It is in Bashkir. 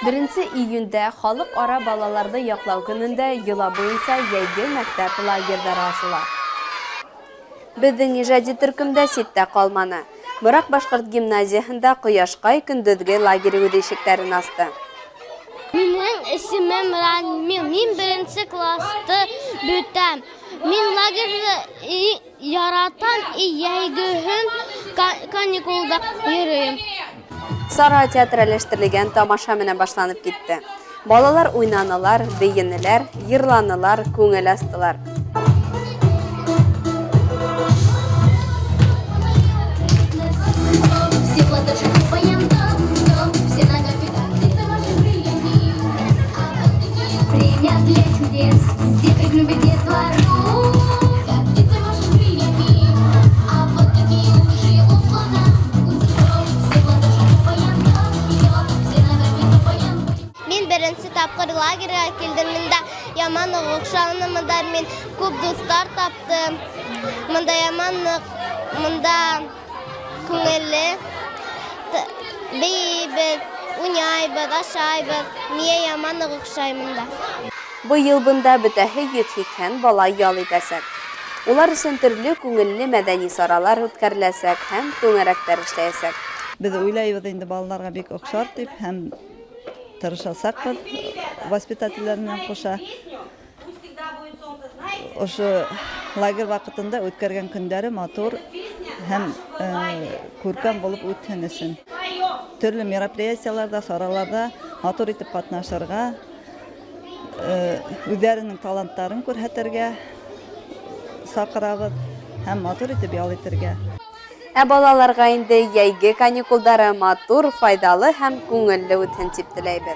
1 июндә халыҡ-ара балаларҙы яҡлау көнөндә йола буйынса йәйге мәктәп лагерҙары асыла. Беҙҙең ижади төркөм дә ситтә ҡалманы. Мораҡ башҡорт гимназияһында «Ҡояшҡай» көндөҙгө лагерь үҙ ишектәрен асты. Минең исемем Рамил. Мин беренсе класты бөтәм. Мин лагерҙы яратам, йәйгеһен каникулда йөрөйөм. Сара театральләштерелгән тамаша менән башланып китте. Балалар уйнанылар, бейенеләр, йырланылар, күңел астылар. Мин беренсе тапҡыр лагерға килдем. Мында яман оҡшаны, мында мин күп дуҫтар таптым. Мында яман ныҡ, мында күңелле. Бейейбеҙ, уйнайбыҙ, ашайбыҙ. Миңә яман ныҡ оҡшай мында. Быйыл бында бөтәһе 180 бала ял итәсәк. Улар өсөн төрлө күңелле мәҙәни саралар үткәреләсәк һәм түңәрәктәр эшләйәсәк. Беҙ уйлайбыҙ инде балаларға бик оҡшар тип һәм тырышасаҡбыҙ воспитателдәр менән ҡуша. Ошо лагерь ваҡытында үткәргән көндәре матур һәм күркәм булып үтһен өсөн. Төрлө мероприятиеларҙа, сараларҙа матур итеп ҡатнашырға, үҙҙәренең таланттарын күрһәтергә саҡырабыҙ һәм матур итеп ял итергә. Ә балаларға инде йәйге каникулдары матур, файҙалы һәм күңелле үтһен тип теләйбеҙ.